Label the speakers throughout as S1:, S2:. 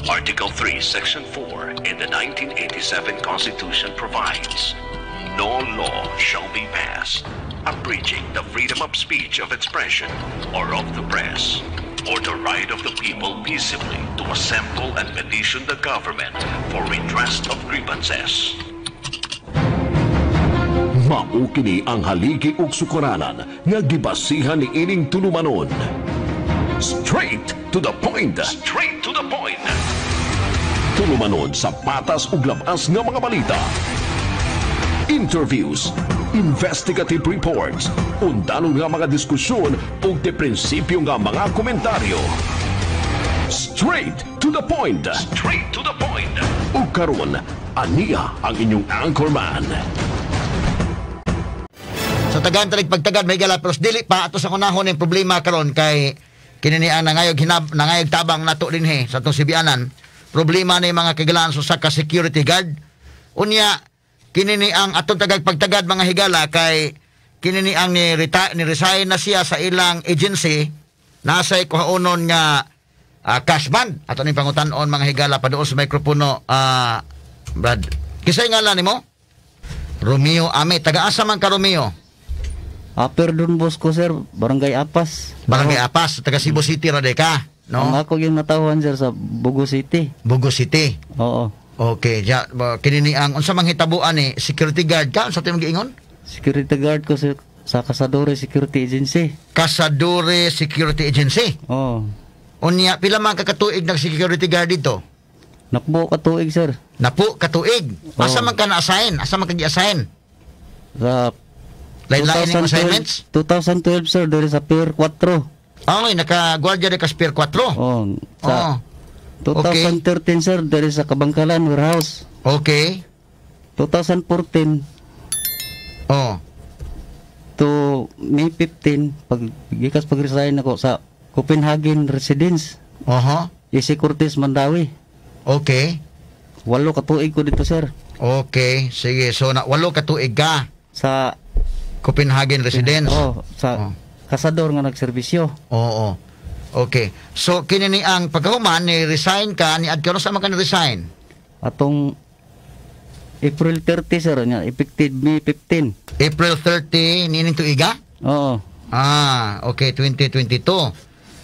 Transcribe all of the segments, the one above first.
S1: Article 3, Section 4 in the 1987 Constitution provides, "No law shall be passed abridging the freedom of speech, of expression, or of the press, or the right of the people peaceably to assemble and petition the government for redress of grievances."
S2: Mao kini ang haligi ug sukaranan nga gibasihan ni ining tulumanon. Straight to the point.
S1: Straight to the point.
S2: Tulumanon sa patas ug labas nga mga balita. Interviews, investigative reports, undanon nga mga diskusyon ug de prinsipyo nga mga komentaryo. Straight to the point.
S1: Straight to the point.
S2: Ug karon, aniya ang inyong anchorman.
S3: Sa tagan talig pagtagad may gala, pero dili pa ato sa kunahon ang problema karon kay kini ni ang nangayog hinab, nangayog tabang nato dinhi sa atong sibianan. Problema ni, mga kahigalaan, sa usa ka security guard. Unya kini ni ang atong tagag pagtagad, mga higala, kay kini ni ang ni resign na siya sa ilang agency, nasa kuhaonon nga cash bond. Ato ning pangutan-on, mga higala, paduol sa mikropono. Brad, kisay ngalan nimo? Romeo Ame. Taga-asa man ka, Romeo?
S4: Upper Don Bosco, sir, Barangay Apas.
S3: Barangay Apas, taga Cebu City ra ka,
S4: Ang
S3: no?
S4: ako yung natawhan, sir, sa Bogo City.
S3: Bogo City.
S4: Oo.
S3: Okay, ja, kini ni ang unsa mang hitabuan ni, security guard ka, unsa timong giingon?
S4: Security guard ko sa Casadore Security Agency.
S3: Casadore Security Agency.
S4: Oo.
S3: Unya pila man ka katuig nag security guard dito?
S4: Napuo ka tuig, sir.
S3: Napo katuig. Asa
S4: Oo.
S3: Man ka na-assign? Asa man ka gi-assign?
S4: Sa
S3: Lain-lain yung assignments?
S4: 2012, sir, diri sa Pier 4.
S3: Ay, naka-guardia ka sa Pier 4.
S4: Oo. Sa 2013, sir, diri sa Kabangkalan Warehouse. 2014 to May 15, pag gikas pag-resign ako, sa Copenhagen Residence. AC Cortez, Mandaue. 8 ka tuig ko dito, sir.
S3: Okay, sige. So na 8 ka tuig ka
S4: sa
S3: Copenhagen Residence.
S4: Oh, sa Kasador nga nagserbisyo.
S3: Oo. Okay. So kini ni ang pagkahuman ni resign ka ni adto sa man ka ni resign?
S4: Atong April 30, sir, nya effective May 15.
S3: April 30 niining tuiga?
S4: Oo.
S3: Ah, okay, 2022.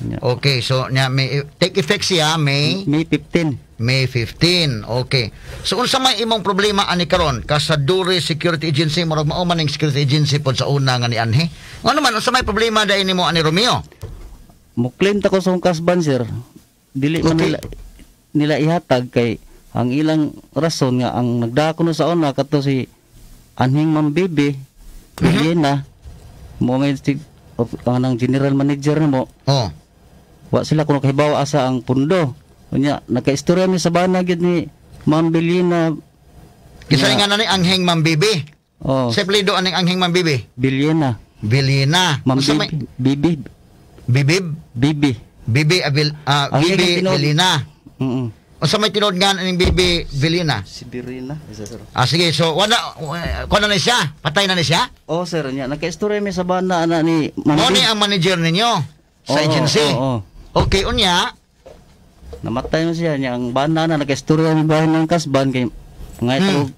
S4: Nya.
S3: Okay, so nya may take effect siya May
S4: May 15.
S3: May 15. Okay. So unsa may imong problema ani karon? Kasadure Security Agency, murag mao man ning security agency pod sa una nga ni anhi. Ngano man, unsa may problema dai nimo ani, Romeo?
S4: Mo claim ta ko sa akong cash bond, sir. Dili man nila ihatag kay ang ilang rason nga ang nagdako no sa una kato si anhing Ma'am Bibi mm mo may si ang nang general manager namo. Wa sila kuno kahibaw asa ang pundo. Unya nakaistorya mi sa bana gyud ni Ma'am Belina.
S3: Kinsa nga na ni Angheng Ma'am Bibi?
S4: Oh.
S3: Sa apelyido aning Angheng Ma'am Bibi?
S4: Bilena.
S3: Bilina.
S4: Ma'am
S3: Unsa may
S4: Bibi.
S3: Bibib?
S4: Bibi.
S3: Bibi Abil
S4: Ang
S3: Bibi
S4: iyang tinuod.
S3: Bilina. Unsa may tinuod nga ning Bibi Bilina?
S4: Si Birina isa, sir.
S3: Ah, sige, so wala kuno na siya. Patay na ni siya.
S4: Oh, sir, nya nakaistorya mi sa bana ana ni Ma'am
S3: Mo ni
S4: Bibi.
S3: ang manager ninyo sa
S4: Oo,
S3: agency.
S4: oo.
S3: Okay, unya
S4: Namatay mo siya niya ang bana na nakaistorya mi bahin ng cash bond kay nga ito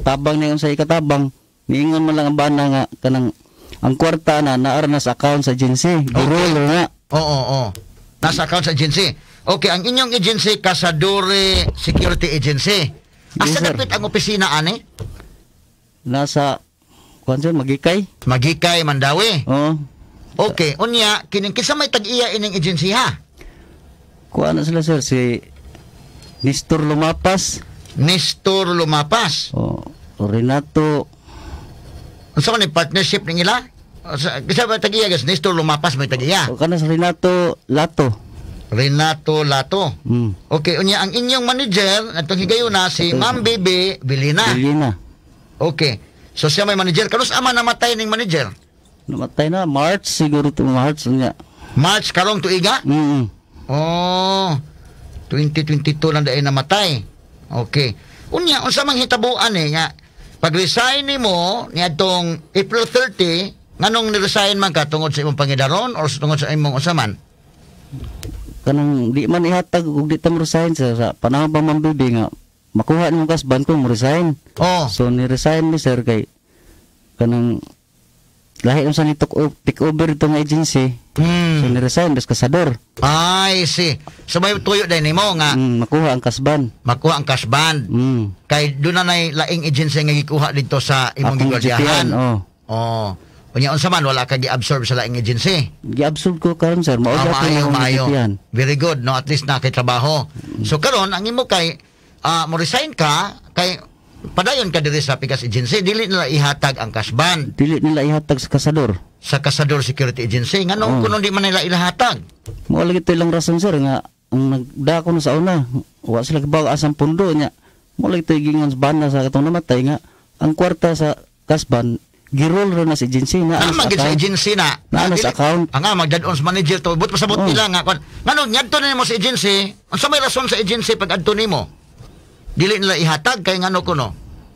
S4: tabang niya sa ikatabang, niingon man lang ang bana nga kanang ang kwarta na naara na sa account sa agency. Girol nga.
S3: Oo. Nasa account sa agency. Okay, ang inyong agency, Casadore Security Agency.
S4: Yes,
S3: Asa
S4: sir.
S3: dapit ang opisina ani?
S4: Nasa kuan, sir, Magikay.
S3: Magikay, Mandaue.
S4: Oo.
S3: Okay, unya kining kinsa may tag-iya ining agency ha?
S4: Kuan na sila, sir, si Nestor Lumapas.
S3: Nestor Lumapas.
S4: O Renato.
S3: Unsa man ni partnership ning ila? Kinsa ba tag-iya guys? Nestor Lumapas may tag-iya.
S4: O kana sa Renato Lato.
S3: Renato Lato. Okay, unya ang inyong manager atong higayuna si Ma'am Bibi Bilina.
S4: Bilina.
S3: Okay. So siya may manager. Kanus ama namatay ning manager?
S4: Namatay na March siguro to, March niya.
S3: March karong tuiga? Oh, 2022 lang dahil namatay. Okay. Unya, unsa mang hitabuan eh nga pag-resign nimo niadtong April 30, nganong ni-resign man ka, tungod sa imong pangidaron or tungod sa imong unsa man?
S4: Kanang di man ihatag ug di ta mo resign, sir, sa panahon pa man bibi nga makuha nimo cash bond kung mo resign. So ni resign mi, sir, kay kanang lahi sa ni take over itong agency. So ni resign bas kasador.
S3: Ay, see. So may tuyo din nimo nga
S4: Makuha ang cash bond.
S3: Makuha ang cash bond. Kay doon na nay laing agency nga gikuha dito sa imong
S4: Akong
S3: gigwardiyahan.
S4: GPN, oh.
S3: Oh. Unya unsa man, wala ka gi-absorb sa laing agency?
S4: Gi-absorb ko karon, sir. Mao
S3: Ah,
S4: gyapon
S3: maayo,
S4: akong
S3: maayo.
S4: GPN.
S3: Very good, no? At least na kay trabaho. So karon ang imo kay mo resign ka kay padayon ka diri sa Pikas Agency, dili nila ihatag ang cash bond?
S4: Dili nila ihatag sa kasador.
S3: Sa Kasador Security Agency. Ngano kuno di man nila ilahatag?
S4: Mao lagi to ilang rason, sir, nga ang nagdako na sa una, wa sila kabaw asang pundo niya. Mao lagi to giingon sa bana sa katong namatay nga ang kwarta sa cash bond girol ra na sa agency na
S3: Ah, magid sa agency na.
S4: Naa na sa account.
S3: Ang nga magdad-on sa manager to, but pasabot nila nga kon. Ngano ngadto na nimo sa agency? Unsa may rason sa agency pag adto nimo? Dili nila ihatag kay ngano kuno?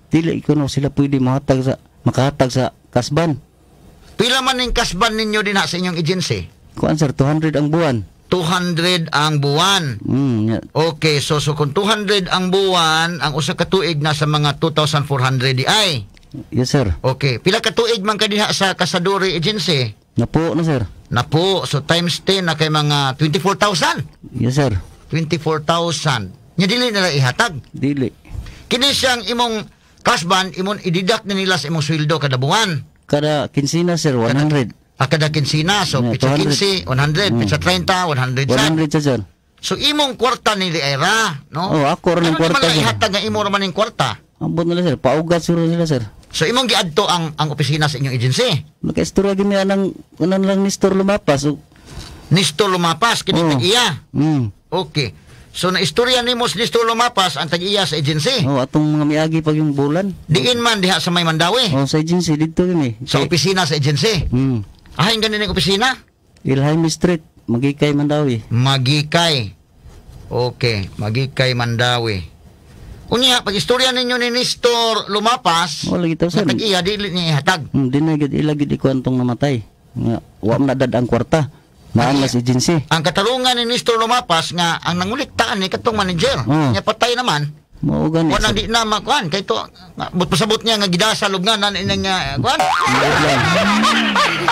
S4: Dili kuno sila pwede mohatag sa makahatag sa cash bond.
S3: Pila man ning cash bond ninyo dinha sa inyong agency?
S4: Kuan, sir, 200 ang buwan.
S3: 200 ang buwan.
S4: Yeah.
S3: Okay, so kung 200 ang buwan, ang usa ka tuig nasa mga 2,400 di ay.
S4: Yes, sir.
S3: Okay, pila ka tuig man ka diha sa Kasadori Agency?
S4: Napo na, sir.
S3: Napo, so times 10 na kay mga 24,000.
S4: Yes, sir.
S3: 24,000. Nya dili nila ihatag?
S4: Dili.
S3: Kini siyang imong cash bond, imong i-deduct na nila sa imong sweldo kada buwan?
S4: Kada kinsina, sir, 100.
S3: Ah, kada kinsina. So,
S4: Yeah,
S3: pitsa
S4: 200.
S3: 15, 100. Pitsa 30, 100 sad.
S4: 100 sa, sir.
S3: So, imong kwarta ni Era, no?
S4: Oh, ako ra ng
S3: Ano
S4: kwarta,
S3: naman
S4: sir.
S3: ihatag nga imo ra man ning kwarta?
S4: Ambot nila, sir. Paugat sure sila, sir.
S3: So, imong giadto ang opisina sa inyong agency?
S4: Nakaistorya gini anang anan lang ni Nestor Lumapas.
S3: Nestor Lumapas, kini tag-iya. Okay. So, naistorya nimo si Nestor Lumapas, ang tag-iya sa agency.
S4: Oh, atong mga miagi pag yung bulan.
S3: Diin man diha sa may Mandaue?
S4: Oh, sa agency dito gini.
S3: Sa opisina sa agency. Ahin ganin ang opisina?
S4: Ilhaim Street, Magikay, Mandaue.
S3: Magikay. Okay, Magikay, Mandaue. Unya, pag istorya ninyo ni Nestor Lumapas,
S4: Oh, lagi to, sir.
S3: nga tag-iya, dili niya ihatag?
S4: Di na gid ila gid ikuan tong namatay. Nga wa man nadad ang kwarta. Naan na sa agency.
S3: Ang katarungan ni Nestor Lumapas nga ang nanguliktaan ni katong manager.
S4: Oh.
S3: Nya patay naman.
S4: Mao gani,
S3: Wala
S4: sir.
S3: di na makuan kay to nga, but pasabot niya nga gidasal ug nga nan ina nga kuan.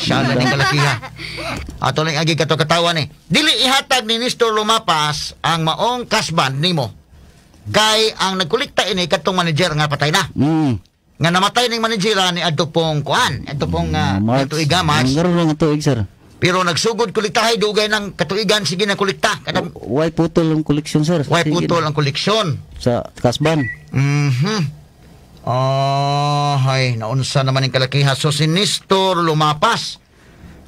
S3: Siya na ning kalakiha. Ato lang agi kato katawa ni. Dili ihatag ni Nestor Lumapas ang maong cash bond nimo. Kay ang nagkolekta ini katong manager nga patay na. Nga namatay ning manager ni adto pong kuan, adto pong
S4: March.
S3: tuiga, March.
S4: Ang karon nga tuig, sir.
S3: Pero nagsugod kolektahay dugay ng katuigan sige na kolekta. Kada
S4: Way putol ang koleksyon, sir.
S3: Way
S4: Sige
S3: putol
S4: na.
S3: ang koleksyon.
S4: Sa cash bond.
S3: Oh, hay, naunsa naman ang kalakiha. So si Nestor Lumapas.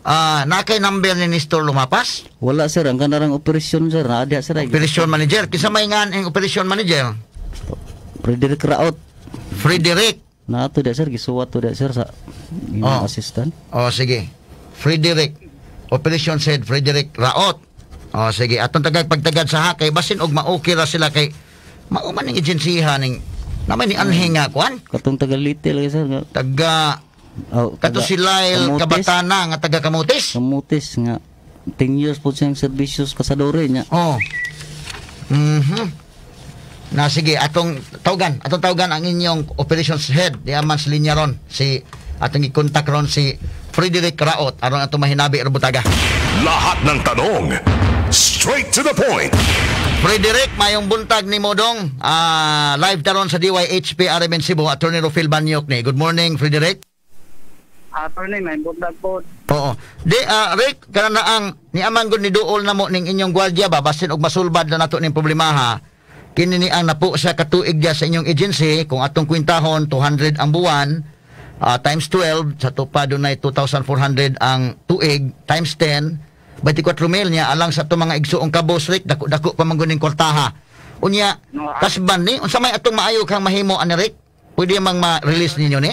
S3: Ah, nakay number ni Nestor Lumapas?
S4: Wala, sir, ang kanarang operasyon, sir, naa diha, sir. Ay.
S3: Operation manager. Kinsa may ngan ang operation manager?
S4: Frederick Raot.
S3: Frederick.
S4: Naa to diha, sir, gisuwat to diha, sir, sa imong assistant.
S3: Oh, sige. Frederick. Operation said Frederick Raot. Oh, sige. Atong tagag pagtagad sa ha kay basin og ma-okay ra sila kay mao man ning agensiha ning naman ni anhi nga kuan.
S4: Katong taga Leyte lagi, sir, nga.
S3: Taga
S4: Oh,
S3: kato
S4: taga
S3: si Lyle
S4: Camotes.
S3: Kabatana nga taga Camotes.
S4: Camotes nga 10 years po siyang serbisyos kasadore niya.
S3: Oh. Na sige, atong tawagan ang inyong operations head di man sa linya ron si atong i-contact ron si Frederick Raot aron atong mahinabi ra butaga.
S2: Lahat ng tanong, straight to the point.
S3: Frederick, mayong buntag ni Modong. Ah, live taron sa DYHP RMN Cebu, Attorney Rofil Banyok ni. Good morning, Frederick.
S5: Attorney, may buntag po.
S3: Oo. Di Rick, kana na ang niaman gud ni duol na mo ning inyong gwardiya ba basin og masulbad na nato ning problema ha. Kini ni ang napo sa katuig diya sa inyong agency kung atong kwintahon 200 ang buwan, times 12 sa tupa dunay 2,400 ang tuig times 10 24 mil niya alang sa atong mga igsuong kabos, Rick, dako-dako pa man gud ning kwartaha. Unya,
S5: No,
S3: cash bond ni unsa may atong maayo kang mahimo ani, Rick? Pwede mang ma-release ninyo ni?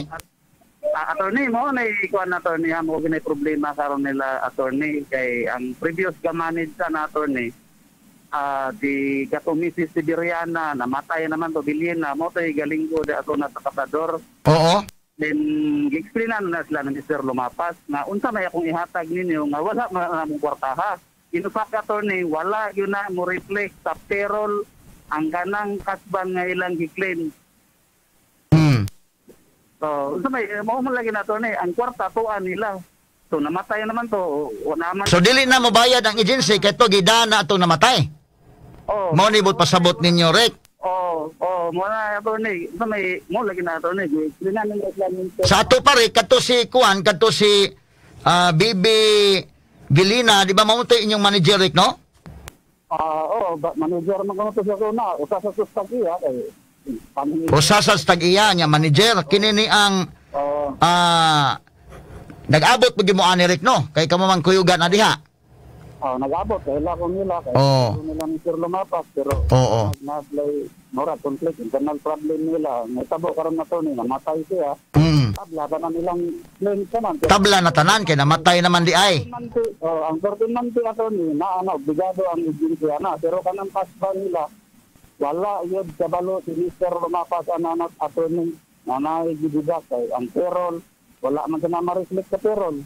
S5: Attorney mo na ikuan, attorney, ha mo ginay problema karon nila, attorney, kay ang previous ga manage na, attorney, di kato Mrs. Siberiana namatay naman to bilhin na mo to'y galinggo di ato na sa kasador. Then gi-explain na sila ng Mr. Lumapas na unsa may akong ihatag ninyo nga wala man namong kwartaha. In fact, attorney, wala yun na mo reflect sa payroll ang kanang cash van nga ilang gi-claim. So, unsa may mao man lagi na, attorney, ang kwarta tuan nila. So namatay naman to, o naman.
S3: So dili na mobayad ang agency kay to gidana atong namatay.
S5: Oh,
S3: Mao ni but pasabot ninyo, Rick.
S5: Oh, mo na, attorney. Unsa may mo lagi na, attorney, gi-explain na nila sila ninyo.
S3: Sa ato pa Rick, kadto si kuan, kadto si Bibi Gilina, di ba mao to inyong manager, Rick, no?
S5: Ah, oh, ba, manager man kuno to sa una, usa sa tustag iya kay
S3: Usa sa tag-iya niya manager kini ni ang
S5: Oh,
S3: nag-abot pag mo ani, Rick, no? Kay kamo man kuyugan na diha.
S5: Oh, nag-abot kay ko nila kay nila ni Sir Lumapas pero naglay mura conflict, internal problem nila. Natabo karon na to ni namatay siya. Tabla ba na nilang claim tanan. Pero
S3: Tabla na tanan kay namatay naman di ay.
S5: Oh, ang 13 month, attorney, na ano, obligado ang agency ana, pero kanang cash ba nila wala yun kabalo si Mr. Lumapas ana attorney na naigibida kay ang payroll wala man sa ma-reflect sa payroll.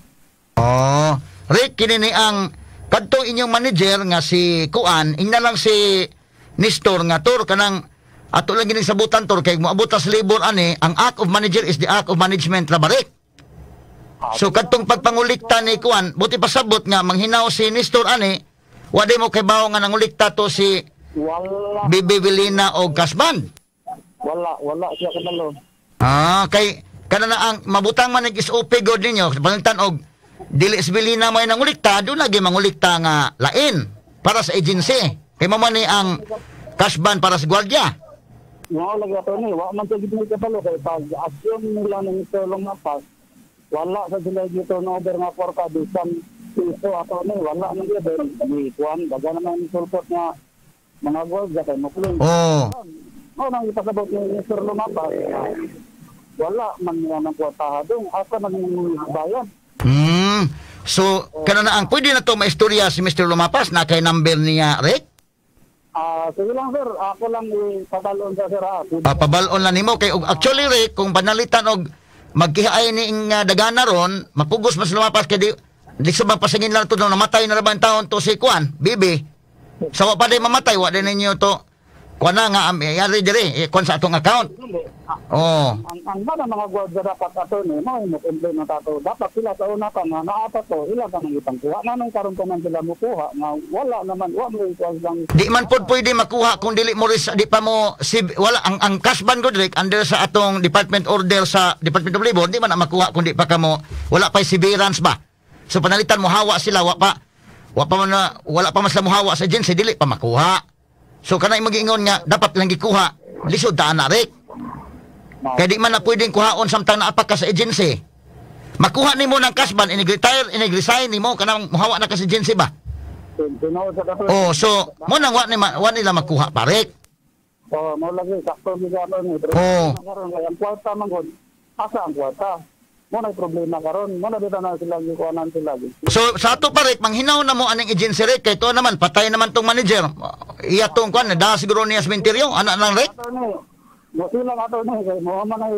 S3: Oh, Rick, kini ni ang kadtong inyong manager nga si Kuan, ingna lang si Nestor nga tor kanang ato lang gining sabutan tor kay moabot sa labor ani, ang act of manager is the act of management ra ba, Rick? So kadtong pagpangulikta ni Kuan, buti pasabot nga manghinaw si Nestor ani, wa di mo kay bawo nga nangulikta to si
S5: Wala.
S3: Bibi Vilina og cash van.
S5: Wala siya kabalo.
S3: Ah, kay kana na ang mabutang man nag SOP god ninyo, pananglitan og dili si Vilina may nangulikta, doon lagi mangulikta nga lain para sa agency. Kay mao man ni ang cash van para sa gwardiya.
S5: Mao lagi, attorney, wa man sa gid kabalo kay pag assume nila ng Mr. Lumapas, wala sa sila gi turnover nga kwarta bisan piso, attorney, wala man gyud di kuan daga naman sulpot nga mga gwardiya kay mo claim. Mao nang ipasabot ni Mr. Lumapas, wala man niya ng kwarta dong asa man bayad.
S3: So kana na ang pwede na to maistorya si Mr. Lumapas na kay number niya, Rick?
S5: Ah, sige lang, sir, ako lang ipabalon sa sir ha.
S3: Pabalon lang nimo kay og actually, Rick, kung panalitan og magkihaay ni ing dagana ron, mapugos mas lumapas kay di di sa pasingin lang to na namatay na ra ba ang taon to si Kuan, Bibi. Sa wa pa day mamatay, wa din ninyo to kuan na nga yari dire eh, kuan sa atong account.
S5: Hindi.
S3: Oh.
S5: Ang ba mga gwardiya dapat, attorney, mo mo complain na tato. Dapat sila sa una pa nga naata to, ila ka nang ipangkuha. Nanong karon pa man sila mukuha nga wala naman wa mo ikuha silang
S3: Di man pod pwede makuha kung dili mo di pa mo si, wala ang cash ban ko direct under sa atong department order sa Department of Labor, di man na makuha kung di pa kamo wala pa severance ba. So panalitan mo hawa sila wa pa man na, wala pa man sila mohawa sa agency, dili pa makuha. So kanay magiingon nga dapat lang gikuha, lisod ta na, Rick. Kay di man na pwedeng kuhaon samtang naapak ka sa agency. Makuha nimo ng cash ban inig retire, inig resign nimo kanang mohawa na ka sa agency ba.
S5: Tinuod sa kato.
S3: Oh, so mo nang wa ni wa nila makuha pa, Rick.
S5: Oh, mo lagi sakto gyud, attorney. Pero karon kay ang kwarta man gud. Asa ang kwarta? Mo na problema karon. Mo na dito na sila gikuanan sila.
S3: So sa ato pa, Rick, manghinaw na mo aning agency, Rick, kay to naman patay naman tong manager. Iya tong kwan da siguro niya sa sementeryo, ana lang, Rick.
S5: Attorney, mo sila, attorney, kay mo man ay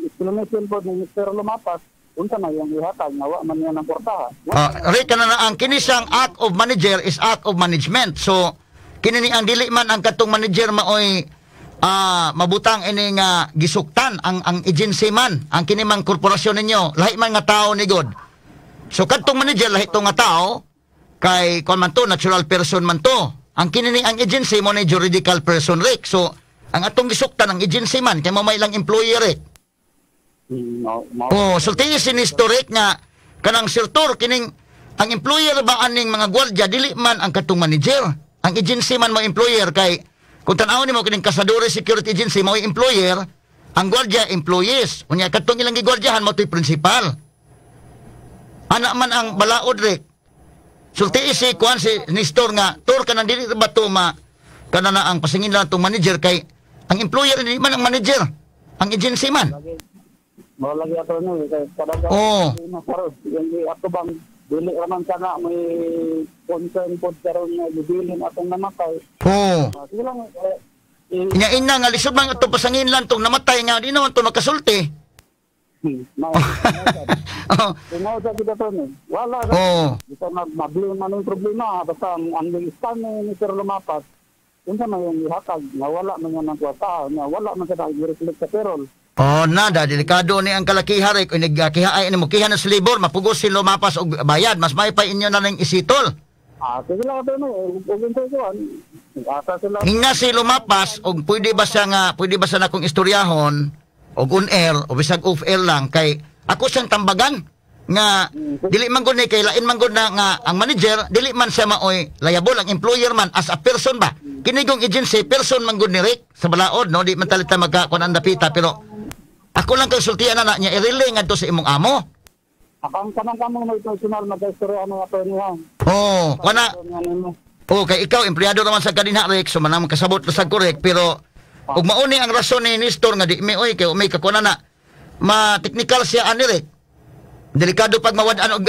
S5: explanation po ni Mr. Lumapas unsa na yung ihatag nga wa man niya ng kwarta.
S3: Ah, Rick, kana na ang kini siyang act of manager is act of management. So kini ni ang dili man ang katong manager maoy mabutang ini nga gisuktan ang agency man, ang kini mang korporasyon ninyo, lahi man nga tao ni God. So kadtong manager lahi to nga tao kay kuan man to, natural person man to. Ang kini ni ang agency mo ni juridical person, Rick. So ang atong gisuktan ang agency man kay mo may ilang employee, Rick.
S5: No, mo.
S3: Oh, sulti si Nestor, Rick, nga kanang sirtor kining ang employer ba aning mga gwardiya dili man ang katong manager. Ang agency man mo employer kay kung tan-awon nimo kining Casadores Security Agency mo employer, ang gwardiya employees. Unya katong ilang gigwardyahan mo to'y principal. Ana man ang balaod, Rick. Sulti si kuan si Nestor nga tor kanang dili ba to ma kana na ang pasingin lang tong manager kay ang employer hindi man ang manager. Ang agency man.
S5: Mo lagi, attorney, kay kada problema karon yung ato bang dili raman sana may concern pod karon nga gibilin atong namatay. Ah, sige lang
S3: Nya ina nga lisod man ato pasangin lang tong namatay nga di naman to makasulti.
S5: Mao.
S3: Oh.
S5: Mao sa kita to ni. Wala.
S3: Oh.
S5: Bisa mag-blame man ang problema basta ang istan ni Sir Lumapas. Unsa man yung ihatag nga wala man yan ang kwarta, nga wala man sa i-reflect sa payroll.
S3: Oh, nada, delikado ni ang kalakiha rek, kiha ay mo kiha na sa labor, mapugos si Lumapas og bayad, mas may pa inyo na ning isitol.
S5: Ah, sige lang ato no, ug unsay kuan. Asa sila.
S3: Hinga si Lumapas og pwede ba siya nga, pwede ba siya na kung istoryahon og on air o bisag off air lang kay ako siyang tambagan nga dili man gud ni kay lain man gud na nga ang manager dili man siya maoy liable, ang employer man as a person ba. Kini gong agency person man gud ni Rick sa balaod, no, di man talita magka kun ang dapita, pero ako lang kay sultian na niya i-relay ngadto sa imong amo.
S5: Akang kanang kamong may personal magkaistorya ano ato niya.
S3: Oh, kana. Okay, ikaw empleyado naman sa kadinha Rick, so manam kasabot sa correct, pero ug mauni ang rason ni Nestor nga di mi oy kay may kakuna na ma-technical siya ani Rick. Delikado pag mawad-an og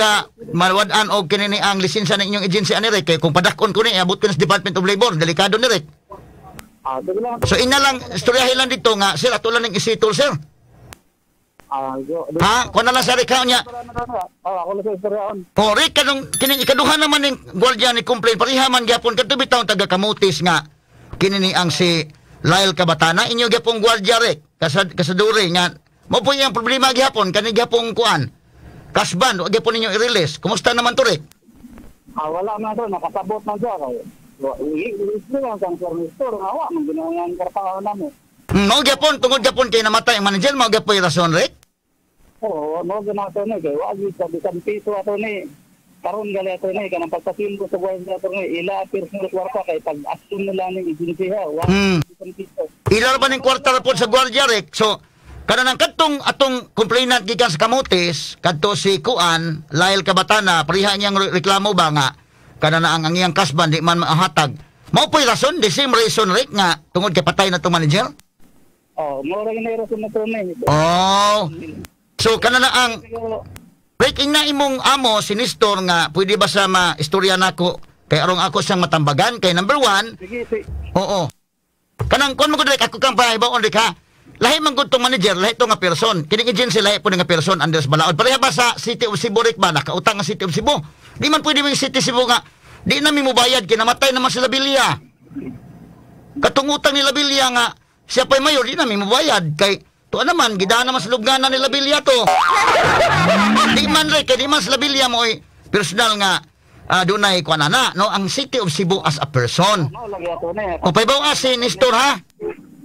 S3: mawad-an og kini ni ang lisensya ng inyong agency ani Rick, kay kung padak-on ko ni abot ko sa Department of Labor, delikado ni Rick.
S5: Ah, sige lang.
S3: So ina lang istoryahin lang dito nga sir ato lang ning isitol sir.
S5: Ah,
S3: ha, kuan na lang sa Rick ha niya.
S5: Oh, ako lang sa istoryaon.
S3: Oh, Rick, kanong kining ikaduha naman ning gwardiya ni complain pareha man gyapon kadto bitaw taga Camotes nga kini ni ang si Lyle Kabatana inyo gyapon gwardiya Rick kasaduri nga mo po iyang problema gyapon kani gyapon kuan. Kasban wa gyapon ninyo i-release. Kumusta naman to Rick?
S5: Ah, wala man to, nakasabot man siya kay. I-release lang kang Sir Nestor, awa man ginawa ang karpahan namo.
S3: Mao gyapon tungod gyapon kay namatay ang manager, mao gyapon rason Rick?
S5: Oo, mo ginato ni kay wa gyud sa bisan piso ato ni. Karon gali ato ni kanang pagpasimbo sa gwardiya ato ni ila personal kwarta kay pag-assume nila ning agency ha, wa bisan piso.
S3: Ila ba ning kwarta ra pod sa gwardiya Rick? So kanang kadtong atong complainant gikan sa Camotes, kadto si Kuan, Lyle Kabatana, pareha niyang reklamo ba nga kana na ang iyang kasban di man mahatag. Mao po'y rason, the same reason Rick nga tungod kay patay na tong manager?
S5: Oh, mo ra gyud rason na to ni.
S3: Oh. So kana na ang Rick, ingna imong amo si Nestor nga pwede ba sa ma-istorya nako kay arong ako siyang matambagan kay number 1.
S5: Sige, sige.
S3: Oo. Kanang kon mo gud Rick, ako kang pahibaw on Rick ha. Lahi man gud tong manager, lahi to nga person. Kining agency lahi po nga person under sa balaod. Pareha ba sa City of Cebu Rick ba nakautang ang City of Cebu? Di man pwede ming City Cebu nga di na mi mobayad kay namatay naman si Labilia. Katong utang ni Labilia nga siya pa'y mayor, di na mi mobayad kay tuwa naman gidaan naman sa lubnganan ni Labilia to. Di man Rick, kay di man sa Labilia mo oy personal nga dunay kuan na no ang City of Cebu as a person. O paybaw si Nestor ha.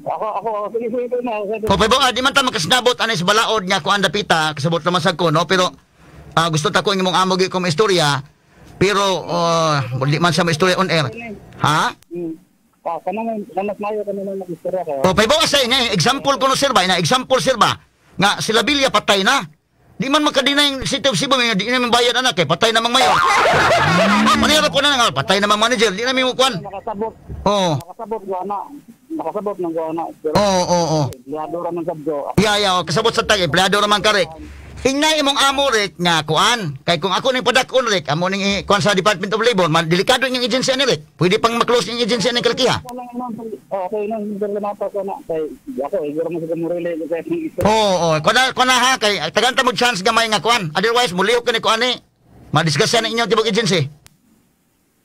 S5: Ako sige sige na.
S3: O paybaw di man ta makasnabot ani sa balaod nga kuan dapita kasabot naman sad ko no, pero gusto ta ko ang imong amo gyud kong istorya pero di man sa istorya on air. Ha?
S5: Ah, kanang mas mayo kanang mag-istorya kayo.
S3: O paybaw sa inyo example ko no sir ba, ina example sir ba nga si Labilia patay na. Di man makadinay yung City of Cebu, di namin bayad anak kay patay namang mayor. Manira po na nga patay namang manager, di namin mo kuan.
S5: Nakasabot.
S3: Oo.
S5: Nakasabot ko na. Nakasabot ng ko na.
S3: Oo, oo.
S5: Empleyado ra man sabjo.
S3: Yeah, kasabot sa tag empleyado ra man ka Rick. Ingay imong amo Rick nga kuan. Kay kung ako ning padak-on Rick, amo ning kuan sa Department of Labor, man delikado inyong agency ani Rick. Pwede pang ma-close yung agency ani kalakiha.
S5: Okay nang problema ko na kay ako igor mo sa Morele kay
S3: Oo, kuan na ha kay tagan ta mo chance gamay nga kuan. Otherwise mulihok kani kuan ni. Madiscuss na inyong tibok agency.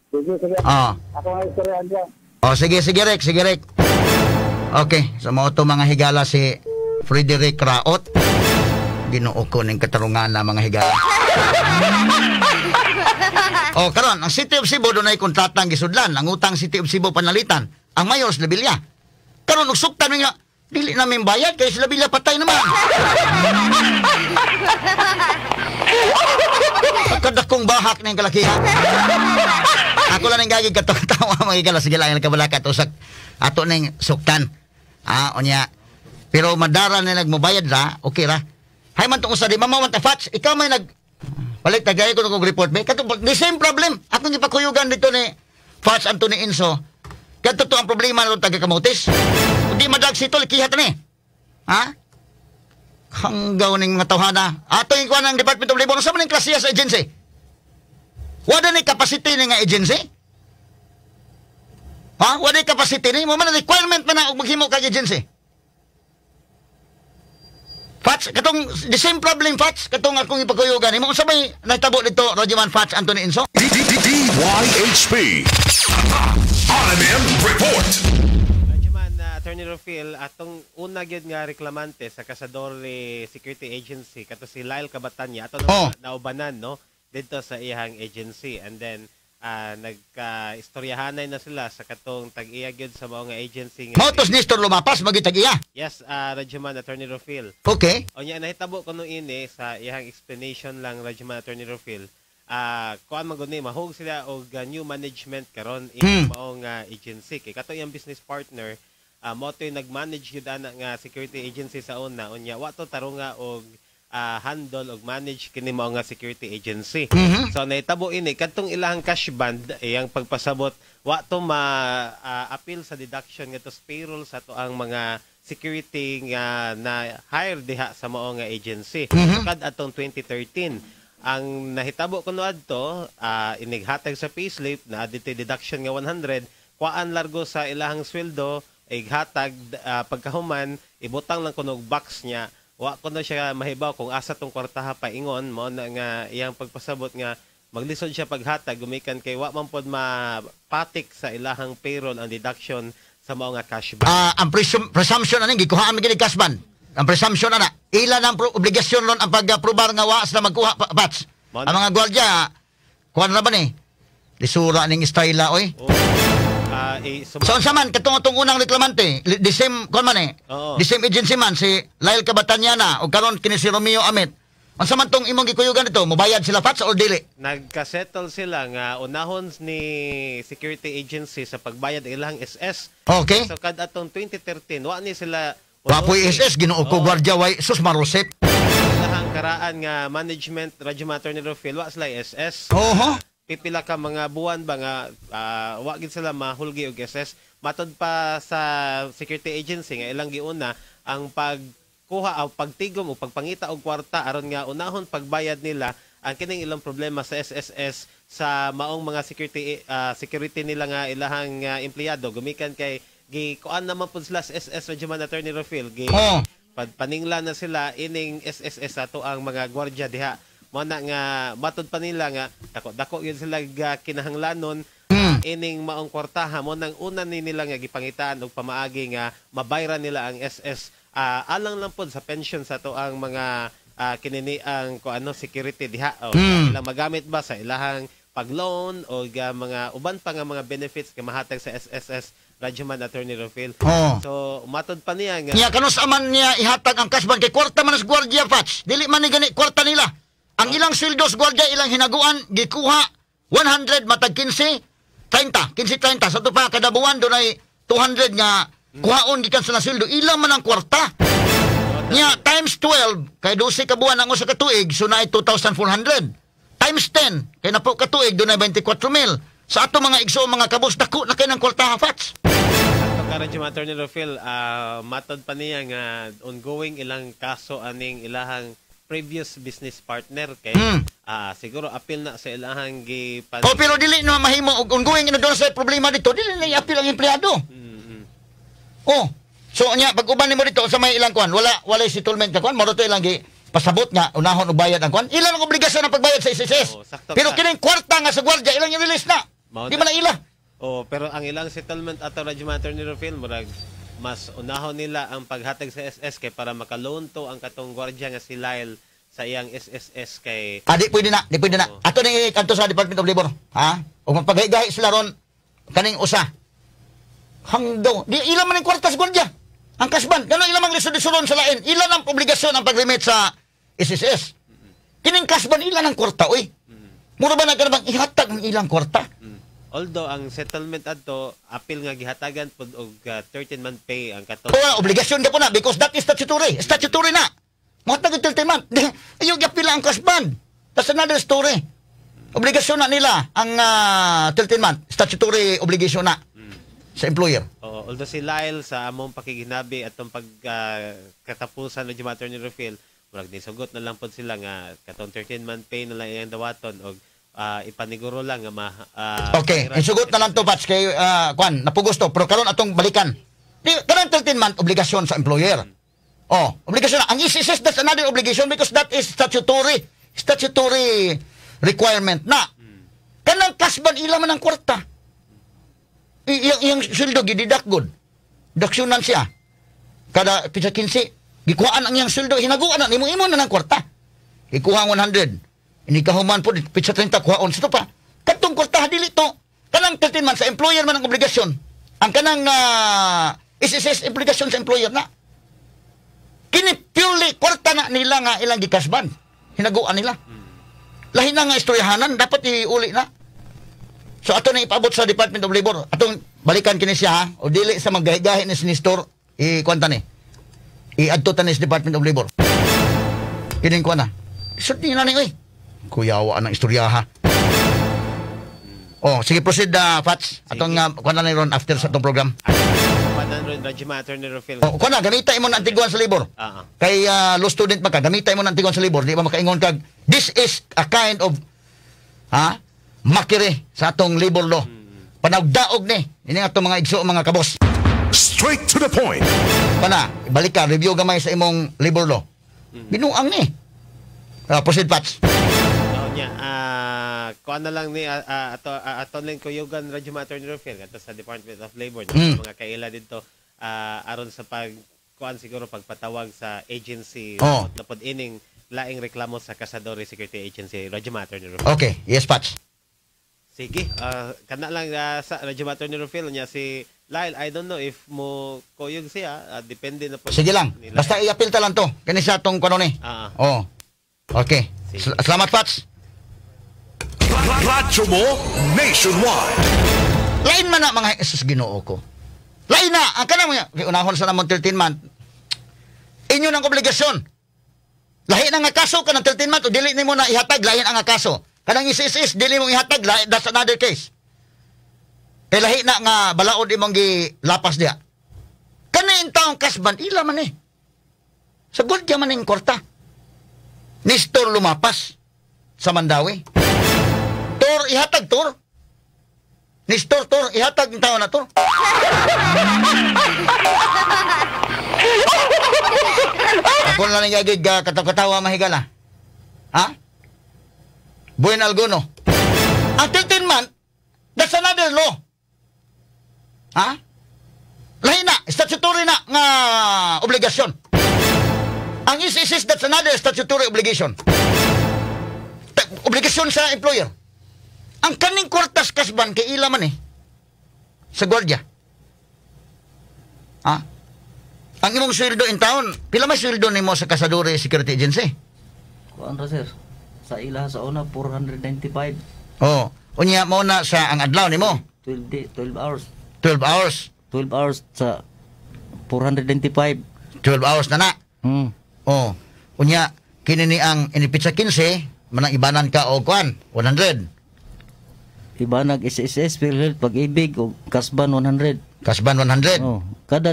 S5: Sige, sige.
S3: Ah.
S5: Ako nga istoryahan siya.
S3: Oh, sige, sige Rick, sige Rick. Okay, so mao to mga higala si Frederick Raot. Ginoo ko ning katarungan na mga higala. Oh, karon ang City of Cebu dunay kontratang gisudlan, ang utang City of Cebu panalitan. Ang mayor sa Labilia. Karon og suktan nga dili namin bayad kay si Labilia patay naman. Pagkadakong bahak ning kalakihan. Ako lang ning gagi katawa mga higala, sige lang kabalaka usak ato ning suktan. Ah, unya. Pero madara na nagmobayad ra, okay ra. Hay man tong usa di mamawan ta fats, ikaw may nag balik tagay ko kog report be. Kato the same problem. Akong gipakuyugan dito ni Fats Anthony Inso. Kadto to ang problema na taga Camotes. Di madag sitol kihat ni. Ha? Hanggaw ning mga tawhana. Ato yung kuan ng Department of Labor sa man ning klasiya sa agency. Wala ni capacity ni nga agency? Ha? Wala ni capacity ni mo man requirement man na og maghimo kag agency. Fats, katong the same problem, Fats, katong akong ipakuyugan nimo, unsa may nahitabo dito, Radyoman Fats Anthony Inso?
S2: DYHP. RMM Report.
S6: Radyoman na Attorney Rofil, atong una gyud nga reklamante sa Casadore Security Agency kato si Lyle Cabatanya ato naubanan, no, didto sa iyang agency, and then nagka-istoryahanay na sila sa katong tag-iya gyud sa mao nga agency nga
S3: Mao to si Nestor Lumapas magitag iya.
S6: Yes, Radyoman Attorney Rofil. Unya nahitabo kuno ini sa iyang explanation lang, Radyoman Attorney Rofil. Kuan man gud ni, mahug sila og new management karon in maong agency kay kato iyang business partner, mao to'y nag-manage gyud ana nga security agency sa una. Unya wa to tarunga og handle og manage kini mao nga security agency. So nahitabo ini, kadtong ilahang cash band, iyang pagpasabot, wa to ma appeal sa deduction ngadto sa payroll sa ato ang mga security nga na hire diha sa mao nga agency. So kad atong 2013 ang nahitabo kuno adto, inighatag sa payslip na adto deduction nga 100, kuan largo sa ilahang sweldo ighatag. Pagkahuman ibutang lang kuno og box niya, wa kuno siya mahibaw kung asa tong kwartaha paingon. Mao na nga iyang pagpasabot nga maglisod siya paghatag gumikan kay wa man pod mapatik sa ilahang payroll ang deduction sa mao nga cash band.
S3: Ang presumption ani gikuhaan mi gini cash band. Ang presumption ana, ila ang obligasyon ron ang pag-aprobar nga wa sila magkuha, Pats.
S6: Mao
S3: Ang mga gwardiya, kuan na ba ni? Lisura ning style, oy.
S6: Oh,
S3: So unsa man katong atong unang reklamante, the same kuan man eh. The same agency man si Lyle Cabatanyana o karon kini si Romeo Amit. Unsa man tong imong gikuyugan dito, mobayad sila, Pats, or dili?
S6: Nagkasettle sila nga unahon ni security agency sa pagbayad ilang SS. So kad atong 2013 wa ni sila
S3: Wa po'y SS, Ginoo ko, gwardiya way sus marosep.
S6: Ilahang karaan nga management, Radyo Attorney Rofil, wa sila SS. Pipila ka mga buwan ba nga wa gid sila mahulgi og SS. Matod pa sa security agency nga ilang giuna ang pagkuha o pagtigom o pagpangita og kwarta aron nga unahon pagbayad nila ang kining ilang problema sa SSS sa maong mga security security nila nga ilahang empleyado gumikan kay gikuan naman pud sila sa SS, Radyoman Attorney Rofil, gi paningla na sila ining SSS ato ang mga gwardiya diha. Mo na nga matod pa nila nga dako dako yun sila ga kinahanglanon ining maong kwartaha. Mo nang una ni nila nga gipangitaan og pamaagi nga mabayran nila ang SS, alang lang pod sa pension sa ato ang mga kinini ang ko ano security diha o ilang magamit ba sa ilahang pag-loan o ga mga uban pa nga mga benefits nga mahatag sa SSS, Radyoman Attorney Rofil. So matod pa niya nga
S3: Niya kanus aman niya ihatag ang cash band kay kwarta man sa gwardiya, Pats. Dili man ni gani kwarta nila. Ang ilang sweldo sa gwardiya ilang hinaguan gikuha 100 matag 15 30, 15 30 sa pa kada buwan dunay 200 nga kuhaon gikan sa sweldo, ilang man ang kwarta. Nya times 12 kay 12 ka buwan ang usa ka tuig, so naay 2,400. Times 10 kay napo ka tuig, dunay 24,000. Sa ato mga igsoon, mga kabos, dako na kay ng kwarta, Pats.
S6: Ato karon si Attorney Rofil, matod pa niya nga ongoing ilang kaso aning ilahang previous business partner kay siguro appeal na sa ilahang gi
S3: O pero dili na mahimo og ongoing ino doon sa problema dito, dili na i-appeal ang empleyado. Oh. So nya pag uban nimo dito sa may ilang kuan, wala walay settlement ka kuan, mao to ilang gi pasabot nga unahon og bayad ang kuan. Ilan ang obligasyon ang pagbayad sa SSS.
S6: Oh, sakto
S3: Pero
S6: ka.
S3: Kining kwarta nga sa gwardiya ilang i-release na.
S6: Mao
S3: Di
S6: na.
S3: man na ila.
S6: Oh, pero ang ilang settlement ato, Radyo Attorney Rofil, murag mas unahon nila ang paghatag sa SS kay para makaloan to ang katong gwardiya nga si Lyle sa iyang SSS kay
S3: Ah, di pwede na, di pwede na.
S6: Oh.
S3: Ato ni kanto sa Department of Labor, ha? Ug magpagahi sila ron kaning usa. Hangdaw, di ilan man ang kwarta sa gwardiya. Ang cash band, gano ilang mang lisod-lisoron sa lain. Ilan ang obligasyon ang pag-remit sa SSS. Kining cash band ilan ang kwarta, oy. Mura ba na ka bang ihatag ang ilang kwarta?
S6: Although ang settlement adto appeal nga gihatagan pud og 13 month pay ang katong
S3: O, obligasyon ka po na because that is statutory. Statutory na. Mohatag og 13 month. Di, ayaw gyapila ang cash band. That's another story. Obligasyon na nila ang 13 month. Statutory obligation na sa employer.
S6: Oo, although si Lyle sa among pakiginabi atong pag katapusan ng Attorney Rofil, murag nisugot na lang pod sila nga katong 13 month pay na lang iyang dawaton og ipaniguro lang nga ma
S3: Okay, isugot na lang to, Pats, kay kwan, napugos to, pero karon atong balikan. Di kanang 13 month obligasyon sa employer. Oh, obligasyon na. Ang SSS, that's another obligation because that is statutory requirement na. Kanang cash ban, ila man ang kwarta. Iyang sweldo gideduct good. Deductionan siya. Kada pizza 15, gikuhaan ang iyang sweldo, hinaguan na nimo, imo na ng kwarta. Ikuha ang 100. Inikahuman po, pizza 30, kuhaon sa to pa. Katong kwarta, dili to. Kanang 13 man, sa employer man ang obligasyon. Ang kanang SSS, obligasyon sa employer na. Kini purely kwarta na nila nga ilang gikasban. Hinaguan nila. Lahi na nga istoryahanan, dapat iuli na. So ato na ipaabot sa Department of Labor. Atong balikan kini siya ha, o dili sa maggahi-gahi ni Sinistor, i-kwanta ni. I-adto ta ni sa Department of Labor. Kining kuha na. Sud ni na ni oy. Kuyawa ang istorya ha. Oh, sige, proceed Fats. Atong kuha na ni ron after sa atong program. Oh, kuha na, gamita imo na antiguan sa labor. Kay law student ba ka, gamita imo na antiguan sa labor, di ba makaingon kag this is a kind of makire sa atong labor law. Panagdaog ni ini atong mga igso, mga kabos.
S2: Straight to the point.
S3: Pana, balik ka, review gamay sa imong labor law. Binuang ni. Proceed, Pats.
S6: Nya, kuan na lang ni ato lang kuyugan Radyo Attorney Rufil kadto sa Department of Labor mga kaila didto aron sa pag kuan siguro pagpatawag sa agency na pod ining laing reklamo sa Casadore Security Agency, Radyo Attorney Rufil.
S3: Okay, yes, Pats.
S6: Sige, kana lang sa Radyo Attorney Rufil nya si Lyle, I don't know if mo kuyog siya, depende na po.
S3: Sige lang.
S6: Nila.
S3: Basta i-appeal ta lang to. Kani sa atong kuno ni. Oh. Okay. Salamat, Pats.
S2: Radyo mo nationwide.
S3: Lain man na mga Jesus Ginoo ko. Lain na ang kanang mga unahon sa namon 13 month. Inyo nang obligasyon. Lahi na nga kaso kanang 13 month o dili nimo na ihatag, lahi na nga kaso. Kanang SSS dili mo ihatag, lahi, that's another case. Kay lahi na nga balaod imong gilapas diha. Kani taong kasban ila man eh. Sa gudya man ning kwarta. Nestor lumapas sa Mandawi. Tor, ihatag, Tor. Nestor, Tor, ihatag ang tao na, Tor. Ako na lang yung katawa-katawa mahigala. Ha? Buen Alguno. Ang 13 month, that's another law. Ha? Lahi na, statutory na nga obligasyon. Ang SSS, that's another statutory obligation. Obligasyon sa employer. Ang kaning kwartas kasban kay ila man eh. Sa gwardiya. Ha? Ang imong sweldo in town, pila may sweldo nimo sa Casadore Security Agency?
S4: Kuan ra sir. Sa ila sa una 495.
S3: Oh, unya mo na sa ang adlaw nimo.
S4: 12 hours.
S3: 12 hours.
S4: 12 hours sa 495.
S3: 12 hours na na. Oh, unya kini ni ang inipitsa 15 manang ibanan ka og kuan 100.
S4: Ibanag SSS, PhilHealth, Pag-ibig o Kasban 100.
S3: Kasban 100.
S4: Oh, kada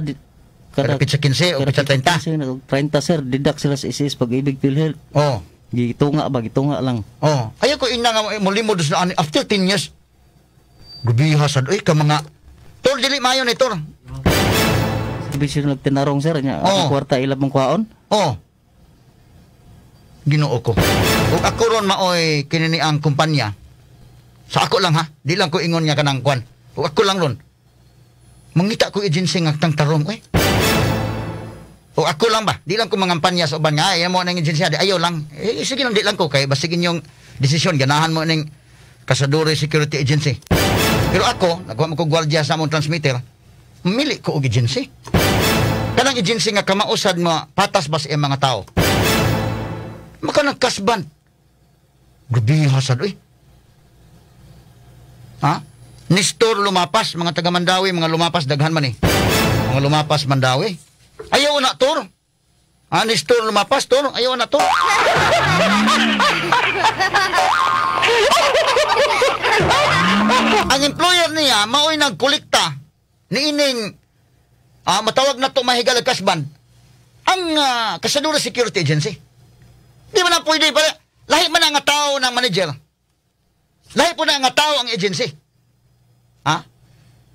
S3: pizza 15 o pizza 30.
S4: 30 sir, deduct sila sa SSS, Pag-ibig, PhilHealth.
S3: Oh.
S4: Gitunga ba, gitunga lang.
S3: Oh, ayaw ko ina nga mulimod sa ani after 10 years. Grabe sad oy ka mga Tor, dili maayo ni Tor.
S4: Bisyo nagtinarong sir nya, ang kwarta ila mong kwaon.
S3: Oh. Ginoo ko. Ug ako ron maoy kini ni ang kumpanya. Sa ako lang ha, di lang ko ingon nga kanang kwan. O ako lang ron. Mangita ko agency nga tang tarong oy. O ako lang ba, di lang ko mangampanya sa uban nga ay mo nang agency di ayaw lang. Eh, sige lang di lang ko kay basig inyong desisyon ganahan mo ning Casadore Security Agency. Pero ako, nagkuha mo ko gwardiya sa among transmitter, mili ko og agency. Kanang agency nga kamausad mo patas ba sa iyang mga tao. Maka nagkasban. Grabe hasad oy. Ha? Nestor lumapas, mga taga Mandawi, mga lumapas daghan man eh. Mga lumapas Mandawi. Ayaw na, Tor. Ha, Nestor lumapas, Tor. Ayaw na, Tor. Ang employer niya, mao'y nagkolekta ni ining matawag na to mahigal kasban ang Casadore Security Agency. Di man na pwede pala. Lahi man ang tao ng manager. Lahi po na ang tao ang agency. Ha?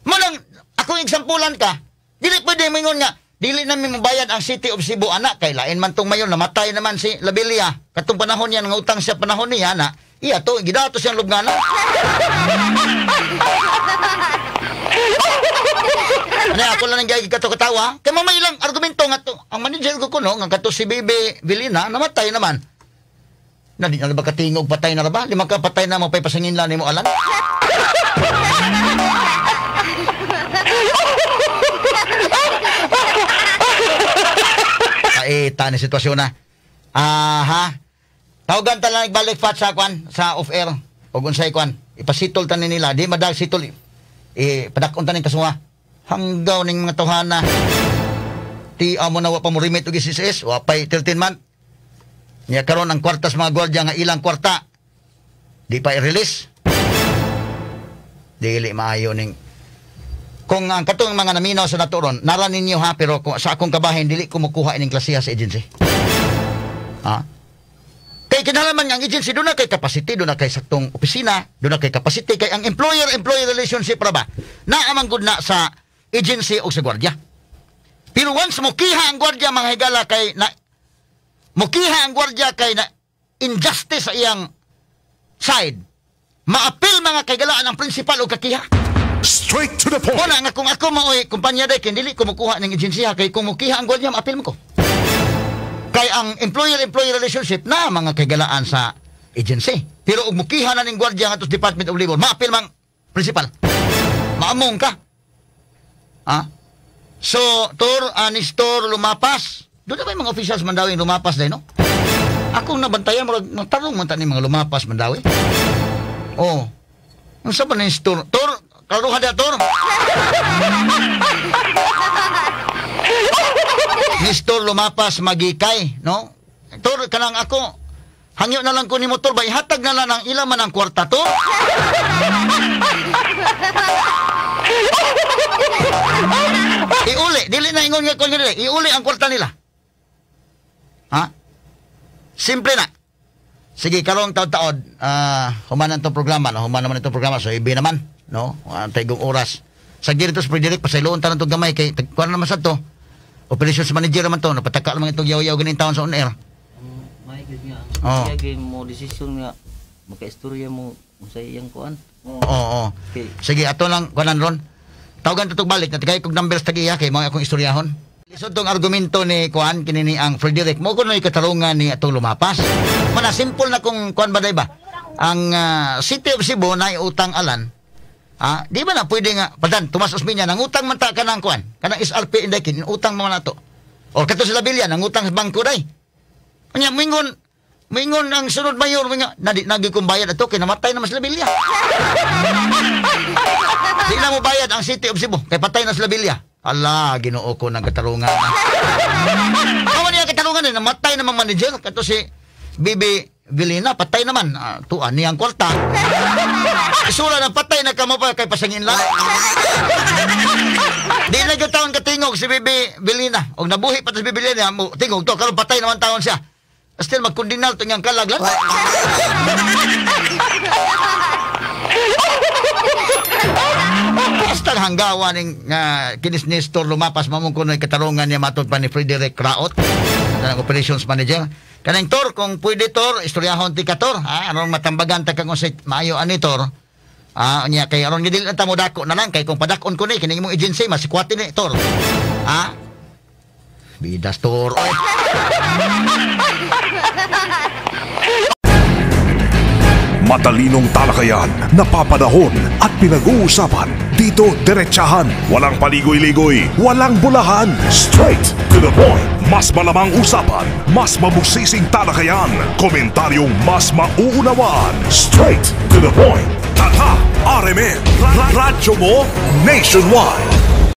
S3: Manang, akong exampulan ka, dili pwede mingon nga, Dili namin mabayad ang City of Cebu anak kay lain man tong mayon namatay naman si Labilia. Katong panahon niya nangutang siya panahon niya na iya to gidato siyang lubngana. Ano ako lang ang gayag kato katawa. Kay mamay lang argumento nga to. Ang manager ko kuno nga kato si Bebe Vilina namatay naman. Na di na ba katingog patay na ra ba? Lima ka patay na mo pay pasangin lang nimo alan. Kaita ni sitwasyon na. Aha. Tawagan ta lang nagbalik fat sa kwan sa off air og unsay kwan. Ipasitol tanin nila, di madag sitol. Padakon tanin kasuha. Hanggaw ning mga tawhana. Ti amo na wa pa mo remit og SSS, wa pay 13 month. Nya karon ang kwarta sa mga gwardiya nga ilang kwarta di pa i-release. Dili maayo ning kung ang katong mga naminaw sa naturon, nara ninyo ha, pero kung, sa akong kabahin, dili ko mukuha ining klasiha sa agency. Ha? Kay kinahanglan ang agency, doon na kay capacity, doon na kay saktong opisina, doon na kay capacity, kay ang employer-employee relationship ra ba, naamang good na sa agency o sa gwardiya. Pero once mukiha ang gwardiya, mga higala, kay na, mukiha ang gwardiya kay na injustice sa iyang side, maapil mga kaigalaan ang principal o kakiha.
S2: Straight to the point.
S3: Una nga kung ako maoy kumpanya day kay dili ko mukuha ng agensiya kay kung mukiha ang gwardiya maapil mo ko. Kay ang employer-employee relationship na mga kaigalaan sa agency. Pero og mukiha na ning gwardiya ngadto sa Department of Labor, maapil mang principal. Maamong ka. Ha? So, Tor, Anistor lumapas. Doon na ba yung mga officials Mandawi lumapas day no? Akong nabantayan murag tarong man ta ni mga lumapas Mandawi. Oh. Unsa ba ni Tor? Tor, karuha dia, Tor. Nestor lumapas magikay, no? Tor, kanang ako, hangyo na lang ko ni motor ba, ihatag na lang ang ilang man ang kwarta, Tor. Iuli, dili na ingon nga ko nila, iuli ang kwarta nila. Ha? Simple na. Sige, karong taod-taod, human ang programa, no? Human naman itong programa, so ibi naman, no? Taygong oras. Sa dito sa Frederick, pasayloon tanan itong gamay, kay kuwan naman sa to. Operations manager naman to, napataka naman itong yaw-yaw ganing taon sa on air.
S4: May gud nga. Oh. Kaya mo desisyon nga, makaistorya mo sa iyang kuan.
S3: Oo, oo. Okay. Sige, ato lang, kuanan ron. Tawagan tutog balik, natigay kong numbers tag-iya, kay mga akong istoryahon. Lisod tong argumento ni kuan kinini ang Frederick mo kunoy katarungan ni atong lumapas. Mana simple na kung kuan ba day ba? Ang City of Cebu na utang alan. Ah, di ba na pwede nga padan Tomas Osmeña nangutang man ta kanang kuan, kanang SRP inday kin utang man nato. Or kato sila Bilya nangutang sa bangko day. Unya moingon ang sunod mayor nga na di nagi kong bayad ato kay namatay naman sila Bilya. Di na mo bayad ang City of Cebu kay patay na sila Bilya. Ala, Ginoo ko ng katarungan. Kawan niya katarungan eh, namatay naman manager. Kato si Bibi Vilina, patay naman. Tuan niyang kwarta. Isura na patay na kamo pa kay pasangin lang. Di na yung taon katingog si Bibi Vilina. Og nabuhi pa to si Bibi Vilina, tingog to, karon patay naman taon siya. Still, magkundinal to niyang kalaglan. Basta hanggawa ning kinis Nestor lumapas mamong kunoy katarungan niya matod pa ni Frederick Raot, kanang operations manager. Kanang Tor, kung pwede Tor, istoryahon ti ka Tor, ha? Aron matambagan ta kang unsay maayo ani Tor. Ah, unya kay aron dili ta mo dako na lang kay kung padakon ko ni kini imong agency masikwati ni Tor. Ha? Bidas Tor. Oy.
S2: Matalinong talakayan, napapanahon at pinag-uusapan. Dito, diretsahan. Walang paligoy-ligoy, walang bulahan. Straight to the point. Mas malamang usapan, mas mabusising talakayan. Komentaryong mas mauunawaan. Straight to the point. Tata RMN, Radyo mo nationwide.